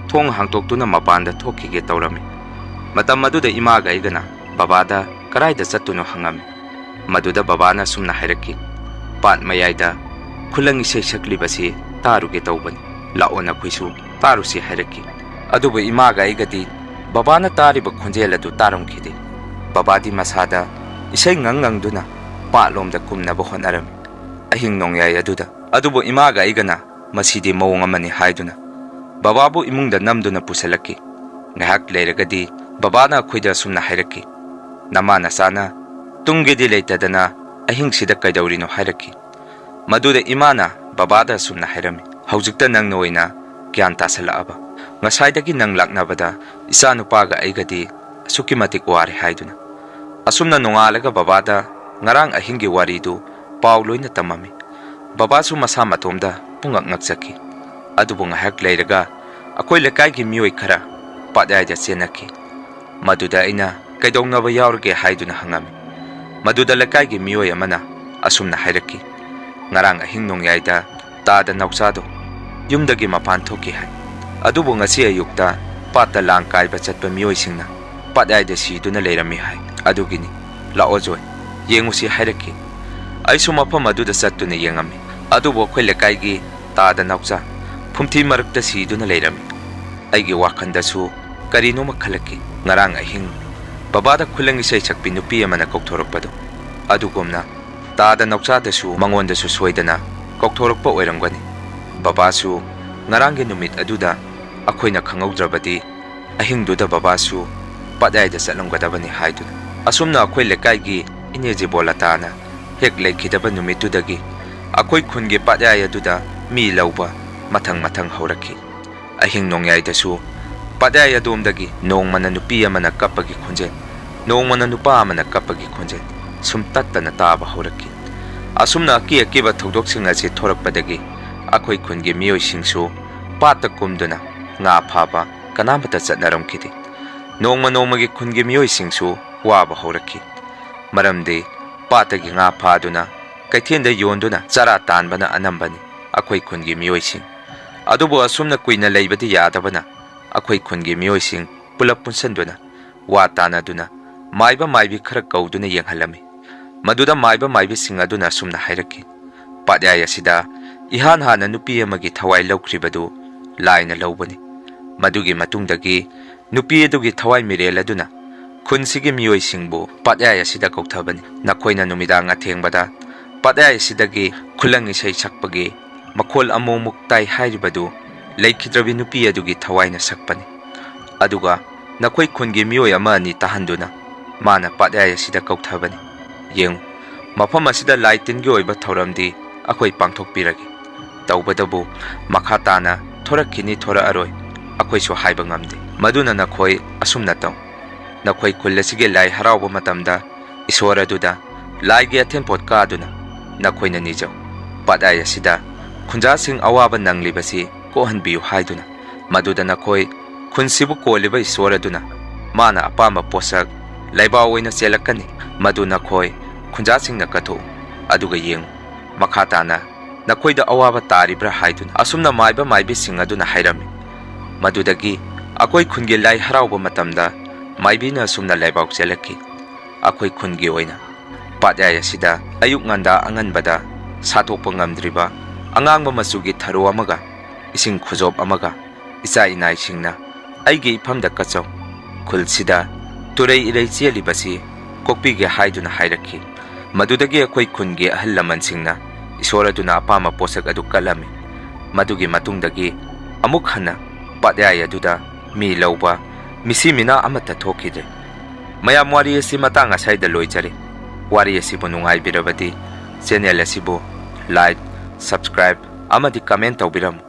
ꯊꯣꯡ ꯍꯥꯡꯇꯣꯛꯇꯨꯅ ꯃꯄꯥꯟꯗ ꯊꯣꯛꯈꯤꯒꯦ ꯇꯧꯔꯝꯃꯤ꯫ ꯃꯇꯝ ꯑꯗꯨꯗ ꯏꯃꯥꯒ ꯑꯩꯒꯅ ꯕꯕꯥꯗ ꯀꯔꯥꯏꯗ ꯆꯠꯇꯨꯅꯣ ꯍꯪꯉꯝꯃꯤ꯫ ꯃꯗꯨꯗ ꯕꯕꯥꯅ ꯑꯁꯨꯝꯅ ꯍꯥꯏꯔꯛꯈꯤ, "ꯄꯥꯠ ꯃꯌꯥꯏꯗ ꯈꯨꯂꯪ ꯏꯁꯩ ꯁꯛꯂꯤꯕꯁꯤ ꯇꯥꯔꯨꯒꯦ ꯇꯧꯕꯅꯤ, ꯂꯥꯛꯑꯣ ꯅꯈꯣꯏꯁꯨ ꯇꯥꯔꯨꯁꯤ" ꯍꯥꯏꯔꯛꯈꯤ꯫ ꯑꯗꯨꯕꯨ ꯏꯃꯥꯒ ꯑꯩꯒꯗꯤ ꯕꯕꯥꯅ ꯇꯥꯔꯤꯕ ꯈꯣꯟꯖꯦꯜ ꯑꯗꯨ ꯇꯥꯔꯝꯈꯤꯗꯦ꯫ ꯕꯕꯥꯗꯤ ꯃꯁꯥꯗ ꯏꯁꯩ ꯉꯪ ꯉꯪꯗꯨꯅ ꯄꯥꯠꯂꯣꯝꯗ ꯀꯨꯝꯅꯕ ꯍꯣꯠꯅꯔꯝꯃꯤ꯫ ꯑꯍꯤꯡ ꯅꯣꯡꯌꯥꯏ ꯑꯗꯨꯗ꯫ ꯑꯗꯨꯕꯨ ꯏꯃꯥꯒ ꯑꯩꯒꯅ "ꯃꯁꯤꯗꯤ ꯃꯑꯣꯡ ꯑꯃꯅꯤ" ꯍꯥꯏꯗꯨꯅ ꯕꯕꯥꯕꯨ ꯏꯃꯨꯡꯗ ꯅꯝꯗꯨꯅ ꯄꯨꯁꯤꯜꯂꯛꯈꯤ꯫ ꯉꯥꯏꯍꯥꯛ ꯂꯩꯔꯒꯗꯤ ꯕꯕꯥꯅ ꯑꯩꯈꯣꯏꯗ ꯑꯁꯨꯝꯅ ꯍꯥꯏꯔꯛꯈꯤ, "ꯅꯃꯥ ꯅꯆꯥꯅ ꯇꯨꯝꯒꯦꯗꯤ ꯂꯩꯇꯗꯅ ꯑꯍꯤꯡꯁꯤꯗ ꯀꯩꯗꯧꯔꯤꯅꯣ?" ꯍꯥꯏꯔꯛꯈꯤ꯫ ꯃꯗꯨꯗ ꯏꯃꯥꯅ ꯕꯕꯥꯗ ꯑꯁꯨꯝꯅ ꯍꯥꯏꯔꯝꯃꯤ, "ꯍꯧꯖꯤꯛꯇ ꯅꯪꯅ ꯑꯣꯏꯅ ꯒ꯭ꯌꯥꯟ ꯇꯥꯁꯜꯂꯛꯑꯕ꯫ ꯉꯁꯥꯏꯗꯒꯤ ꯅꯪ ꯂꯥꯛꯅꯕꯗ ꯏꯆꯥꯅꯨꯄꯥꯒ ꯑꯩꯒꯗꯤ ꯑꯁꯨꯛꯀꯤ ꯃꯇꯤꯛ ꯋꯥꯔꯦ" ꯍꯥꯏꯗꯨꯅ꯫ ꯑꯁꯨꯝꯅ ꯅꯣꯡꯉꯥꯜꯂꯒ ꯕꯕꯥꯗ ꯉꯔꯥꯡ ꯑꯍꯤꯡꯒꯤ ꯋꯥꯔꯤꯗꯨ ꯄꯥꯎ ꯂꯣꯏꯅ ꯇꯝꯃꯝꯃꯤ꯫ ꯕꯕꯥꯁꯨ ꯃꯁꯥ ꯃꯇꯣꯝꯗ ꯄꯨꯡꯉꯛ ꯉꯛꯆꯈꯤ꯫ ꯑꯗꯨꯕꯨ ꯉꯥꯏꯍꯥꯛ ꯂꯩꯔꯒ ꯑꯩꯈꯣꯏ ꯂꯩꯀꯥꯏꯒꯤ ꯃꯤꯑꯣꯏ ꯈꯔ ꯄꯥꯠꯌꯥꯏꯗ ꯆꯦꯟꯅꯈꯤ꯫ ꯃꯗꯨꯗ ꯑꯩꯅ "ꯀꯩꯗꯧꯅꯕ ꯌꯥꯎꯔꯒꯦ?" ꯍꯥꯏꯗꯨꯅ ꯍꯪꯉꯝꯃꯤ꯫ ꯃꯗꯨꯗ ꯂꯩꯀꯥꯏꯒꯤ ꯃꯤꯑꯣꯏ ꯑꯃꯅ ꯑꯁꯨꯝꯅ ꯍꯥꯏꯔꯛꯈꯤ, "ꯉꯔꯥꯡ ꯑꯍꯤꯡ ꯅꯣꯡꯌꯥꯏꯗ ꯇꯥꯗ ꯅꯥꯎꯆꯥꯗꯣ ꯌꯨꯝꯗꯒꯤ ꯃꯄꯥꯟ ꯊꯣꯛꯈꯤ ꯍꯥꯏ꯫ ꯑꯗꯨꯕꯨ ꯉꯁꯤ ꯑꯌꯨꯛꯇ ꯄꯥꯠꯇ ꯂꯥꯡ ꯀꯥꯏꯕ ꯆꯠꯄ ꯃꯤꯑꯣꯏꯁꯤꯡꯅ ꯄꯥꯠꯌꯥꯏꯗ ꯁꯤꯗꯨꯅ ꯂꯩꯔꯝꯃꯤ ꯍꯥꯏ꯫ ꯑꯗꯨꯒꯤꯅꯤ, ꯂꯥꯛꯑꯣ ꯖꯣꯏ, ꯌꯦꯡꯉꯨꯁꯤ" ꯍꯥꯏꯔꯛꯈꯤ꯫ ꯑꯩꯁꯨ ꯃꯐꯝ ꯑꯗꯨꯗ ꯆꯠꯇꯨꯅ ꯌꯦꯡꯉꯝꯃꯤ꯫ ꯑꯗꯨꯕꯨ ꯑꯩꯈꯣꯏ ꯂꯩꯀꯥꯏꯒꯤ ꯇꯥꯗ ꯅꯥꯎꯆꯥ ꯐꯨꯝꯊꯤ ꯃꯔꯛꯇ ꯁꯤꯗꯨꯅ ꯂꯩꯔꯝꯃꯤ꯫ ꯑꯩꯒꯤ ꯋꯥꯈꯜꯗꯁꯨ ꯀꯔꯤꯅꯣꯃ ꯈꯜꯂꯛꯈꯤ꯫ ꯉꯔꯥꯡ ꯑꯍꯤꯡ ꯕꯕꯥꯗ ꯈꯨꯂꯪ ꯏꯁꯩ ꯁꯛꯄꯤ ꯅꯨꯄꯤ ꯑꯃꯅ ꯀꯧꯊꯣꯔꯛꯄꯗꯣ, ꯑꯗꯨꯒꯨꯝꯅ ꯇꯥꯗ ꯅꯥꯎꯆꯥꯗꯁꯨ, ꯃꯉꯣꯟꯗꯁꯨ ꯁꯣꯏꯗꯅ ꯀꯧꯊꯣꯔꯛꯄ ꯑꯣꯏꯔꯝꯒꯅꯤ꯫ ꯕꯕꯥꯁꯨ ꯉꯔꯥꯡꯒꯤ ꯅꯨꯃꯤꯠ ꯑꯗꯨꯗ ꯑꯩꯈꯣꯏꯅ ꯈꯪꯍꯧꯗ꯭ꯔꯕꯗꯤ, ꯑꯍꯤꯡꯗꯨꯗ ꯕꯕꯥꯁꯨ ꯄꯥꯠꯌꯥꯏꯗ ꯆꯠꯂꯝꯒꯗꯕꯅꯤ ꯍꯥꯏꯗꯨꯅ꯫ ꯑꯁꯨꯝꯅ ꯑꯩꯈꯣꯏ ꯂꯩꯀꯥꯏꯒꯤ ꯏꯅꯦ ꯖꯤꯕꯣꯂꯇꯥꯅ ꯍꯦꯛ ꯂꯩꯈꯤꯗꯕ ꯅꯨꯃꯤꯠꯇꯨꯗꯒꯤ ꯑꯩꯈꯣꯏ ꯈꯨꯟꯒꯤ ꯄꯥꯠꯌꯥꯏ ꯑꯗꯨꯗ ꯃꯤ ꯂꯧꯕ ꯃꯊꯪ ꯃꯊꯪ ꯍꯧꯔꯛꯈꯤ꯫ ꯑꯍꯤꯡ ꯅꯣꯡꯌꯥꯏꯗꯁꯨ ꯄꯥꯠꯌꯥꯏ ꯑꯗꯣꯝꯗꯒꯤ ꯅꯣꯡꯃꯅ ꯅꯨꯄꯤ ꯑꯃꯅ ꯀꯞꯄꯒꯤ ꯈꯣꯟꯖꯦꯜ, ꯅꯣꯡꯃꯅ ꯅꯨꯄꯥ ꯑꯃꯅ ꯀꯞꯄꯒꯤ ꯈꯣꯟꯖꯦꯜ ꯁꯨꯝ ꯇꯠꯇꯅ ꯇꯥꯕ ꯍꯧꯔꯛꯈꯤ꯫ ꯑꯁꯨꯝꯅ ꯑꯀꯤ ꯑꯀꯤꯕ ꯊꯧꯗꯣꯛꯁꯤꯡ ꯑꯁꯤ ꯊꯣꯔꯛꯄꯗꯒꯤ ꯑꯩꯈꯣꯏ ꯈꯨꯟꯒꯤ ꯃꯤꯑꯣꯏꯁꯤꯡꯁꯨ ꯄꯥꯠꯇ ꯀꯨꯝꯗꯨꯅ ꯉꯥ ꯐꯥꯕ ꯀꯅꯥꯃꯠꯇ ꯆꯠꯅꯔꯝꯈꯤꯗꯦ꯫ ꯅꯣꯡꯃ ꯅꯣꯡꯃꯒꯤ ꯈꯨꯟꯒꯤ ꯃꯤꯑꯣꯏꯁꯤꯡꯁꯨ ꯋꯥꯕ ꯍꯧꯔꯛꯈꯤ꯫ ꯃꯔꯝꯗꯤ ꯄꯥꯠꯇꯒꯤ ꯉꯥ ꯐꯥꯗꯨꯅ ꯀꯩꯊꯦꯜꯗ ꯌꯣꯟꯗꯨꯅ ꯆꯔꯥ ꯇꯥꯟꯕꯅ ꯑꯅꯝꯕꯅꯤ ꯑꯩꯈꯣꯏ ꯈꯨꯟꯒꯤ ꯃꯤꯑꯣꯏꯁꯤꯡ꯫ ꯑꯗꯨꯕꯨ ꯑꯁꯨꯝꯅ ꯀꯨꯏꯅ ꯂꯩꯕꯗꯤ ꯌꯥꯗꯕꯅ ꯑꯩꯈꯣꯏ ꯈꯨꯟꯒꯤ ꯃꯤꯑꯣꯏꯁꯤꯡ ꯄꯨꯂꯞ ꯄꯨꯟꯁꯤꯟꯗꯨꯅ ꯋꯥ ꯇꯥꯅꯗꯨꯅ ꯃꯥꯏꯕ ꯃꯥꯏꯕꯤ ꯈꯔ ꯀꯧꯗꯨꯅ ꯌꯦꯡꯍꯜꯂꯝꯃꯤ꯫ ꯃꯗꯨꯗ ꯃꯥꯏꯕ ꯃꯥꯏꯕꯤꯁꯤꯡ ꯑꯗꯨꯅ ꯑꯁꯨꯝꯅ ꯍꯥꯏꯔꯛꯈꯤ, "ꯄꯥꯠꯌꯥꯏ ꯑꯁꯤꯗ ꯏꯍꯥꯟ ꯍꯥꯟꯅ ꯅꯨꯄꯤ ꯑꯃꯒꯤ ꯊꯋꯥꯏ ꯂꯧꯈ꯭ꯔꯤꯕꯗꯨ ꯂꯥꯏꯅ ꯂꯧꯕꯅꯤ꯫ ꯃꯗꯨꯒꯤ ꯃꯇꯨꯡꯗꯒꯤ ꯅꯨꯄꯤ ꯑꯗꯨꯒꯤ ꯊꯋꯥꯏ ꯃꯤꯔꯦꯜ ꯑꯗꯨꯅ ꯈꯨꯟꯁꯤꯒꯤ ꯃꯤꯑꯣꯏꯁꯤꯡꯕꯨ ꯄꯥꯠꯌꯥꯏ ꯑꯁꯤꯗ ꯀꯧꯊꯕꯅꯤ꯫ ꯅꯈꯣꯏꯅ ꯅꯨꯃꯤꯗꯥꯡ ꯑꯊꯦꯡꯕꯗ ꯄꯥꯠꯌꯥꯏ ꯑꯁꯤꯗꯒꯤ ꯈꯨꯂꯪ ꯏꯁꯩ ꯁꯛꯄꯒꯤ ꯃꯈꯣꯜ ꯑꯃꯨꯛ ꯑꯃꯨꯛ ꯇꯥꯏ ꯍꯥꯏꯔꯤꯕꯗꯨ ꯂꯩꯈꯤꯗ꯭ꯔꯕꯤ ꯅꯨꯄꯤ ꯑꯗꯨꯒꯤ ꯊꯋꯥꯏꯅ ꯁꯛꯄꯅꯤ꯫ ꯑꯗꯨꯒ ꯅꯈꯣꯏ ꯈꯨꯟꯒꯤ ꯃꯤꯑꯣꯏ ꯑꯃ ꯑꯅꯤ ꯇꯥꯍꯟꯗꯨꯅ ꯃꯥꯅ ꯄꯥꯠꯌꯥꯏ ꯑꯁꯤꯗ ꯀꯧꯊꯕꯅꯤ꯫ ꯌꯦꯡꯉꯨ, ꯃꯐꯝ ꯑꯁꯤꯗ ꯂꯥꯏ ꯇꯤꯟꯒꯤ ꯑꯣꯏꯕ ꯊꯧꯔꯝꯗꯤ ꯑꯩꯈꯣꯏ ꯄꯥꯡꯊꯣꯛꯄꯤꯔꯒꯦ꯫ ꯇꯧꯕꯇꯕꯨ ꯃꯈꯥ ꯇꯥꯅ ꯊꯣꯔꯛꯈꯤꯅꯤ ꯊꯣꯔꯛꯑꯔꯣꯏ ꯑꯩꯈꯣꯏꯁꯨ ꯍꯥꯏꯕ ꯉꯝꯗꯦ꯫ ꯃꯗꯨꯅ ꯅꯈꯣꯏ ꯑꯁꯨꯝꯅ ꯇꯧ꯫ ꯅꯈꯣꯏ ꯈꯨꯜ ꯑꯁꯤꯒꯤ ꯂꯥꯏ ꯍꯔꯥꯎꯕ ꯃꯇꯝꯗ ꯏꯁꯣꯔ ꯑꯗꯨꯗ ꯂꯥꯏꯒꯤ ꯑꯊꯦꯟꯄꯣꯠ ꯀꯥꯗꯨꯅ ꯅꯈꯣꯏꯅ ꯅꯤꯖꯧ꯫ ꯄꯥꯠꯌꯥꯏ ꯑꯁꯤꯗ ꯈꯨꯟꯖꯥꯁꯤꯡ ꯑꯋꯥꯕ ꯅꯪꯂꯤꯕꯁꯤ ꯀꯣꯛꯍꯟꯕꯤꯌꯨ" ꯍꯥꯏꯗꯨꯅ꯫ ꯃꯗꯨꯗ ꯅꯈꯣꯏ ꯈꯨꯟꯁꯤꯕꯨ ꯀꯣꯜꯂꯤꯕ ꯏꯁꯣꯔ ꯑꯗꯨꯅ ꯃꯥꯅ ꯑꯄꯥꯝꯕ ꯄꯣꯠꯁꯛ ꯂꯥꯏꯕꯥꯎ ꯑꯣꯏꯅ ꯆꯦꯜꯂꯛꯀꯅꯤ꯫ ꯃꯗꯨ ꯅꯈꯣꯏ ꯈꯨꯟꯖꯥꯁꯤꯡꯅ ꯀꯠꯊꯣꯛꯎ, ꯑꯗꯨꯒ ꯌꯦꯡꯉꯨ, ꯃꯈꯥ ꯇꯥꯅ ꯅꯈꯣꯏꯗ ꯑꯋꯥꯕ ꯇꯥꯔꯤꯕ꯭ꯔꯥ ꯍꯥꯏꯗꯨꯅ꯫ ꯑꯁꯨꯝꯅ ꯃꯥꯏꯕ ꯃꯥꯏꯕꯤꯁꯤꯡ ꯑꯗꯨꯅ ꯍꯥꯏꯔꯝꯃꯤ꯫ ꯃꯗꯨꯗꯒꯤ ꯑꯩꯈꯣꯏ ꯈꯨꯟꯒꯤ ꯂꯥꯏ ꯍꯔꯥꯎꯕ ꯃꯇꯝꯗ ꯃꯥꯏꯕꯤꯅ ꯑꯁꯨꯝꯅ ꯂꯥꯏꯕꯥꯎ ꯆꯦꯜꯂꯛꯈꯤ꯫ ꯑꯩꯈꯣꯏ ꯈꯨꯟꯒꯤ ꯑꯣꯏꯅ ꯄꯥꯠꯌꯥꯏ ꯑꯁꯤꯗ ꯑꯌꯨꯛ ꯉꯟꯗꯥ ꯑꯉꯟꯕꯗ ꯁꯥꯊꯣꯛꯄ ꯉꯝꯗ꯭ꯔꯤꯕ ꯑꯉꯥꯡꯕ ꯃꯆꯨꯒꯤ ꯊꯔꯣ ꯑꯃꯒ ꯏꯁꯤꯡ ꯈꯨꯖꯣꯞ ꯑꯃꯒ ꯏꯆꯥ ꯏꯅꯥꯏꯁꯤꯡꯅ ꯑꯩꯒꯤ ꯏꯐꯝꯗ ꯀꯠꯆꯧ꯫ ꯈꯨꯜꯁꯤꯗ ꯇꯨꯔꯩ ꯏꯔꯩ ꯆꯦꯜꯂꯤꯕꯁꯤ ꯀꯣꯛꯄꯤꯒꯦ ꯍꯥꯏꯗꯨꯅ ꯍꯥꯏꯔꯛꯈꯤ꯫ ꯃꯗꯨꯗꯒꯤ ꯑꯩꯈꯣꯏ ꯈꯨꯟꯒꯤ ꯑꯍꯜ ꯂꯃꯟꯁꯤꯡꯅ ꯏꯁꯣꯔ ꯑꯗꯨꯅ ꯑꯄꯥꯝꯕ ꯄꯣꯠꯁꯛ ꯑꯗꯨ ꯀꯠꯂꯝꯃꯤ꯫ ꯃꯗꯨꯒꯤ ꯃꯇꯨꯡꯗꯒꯤ ꯑꯃꯨꯛ ꯍꯟꯅ ꯄꯥꯠꯌꯥꯏ ꯑꯗꯨꯗ ꯃꯤ ꯂꯧꯕ, ꯃꯤꯁꯤ ꯃꯤꯅꯥ ꯑꯃꯠꯇ ꯊꯣꯛꯈꯤꯗ꯭ꯔꯦ꯫ ꯃꯌꯥꯝ, ꯋꯥꯔꯤ ꯑꯁꯤ ꯃꯇꯥꯡ ꯑꯁꯥꯏꯗ ꯂꯣꯏꯖꯔꯦ꯫ ꯋꯥꯔꯤ ꯑꯁꯤꯕꯨ ꯅꯨꯡꯉꯥꯏꯕꯤꯔꯕꯗꯤ channel ꯑꯁꯤꯕꯨ like, subscribe ꯑꯃꯗꯤ comment ꯇꯧꯕꯤꯔꯝꯃꯨ꯫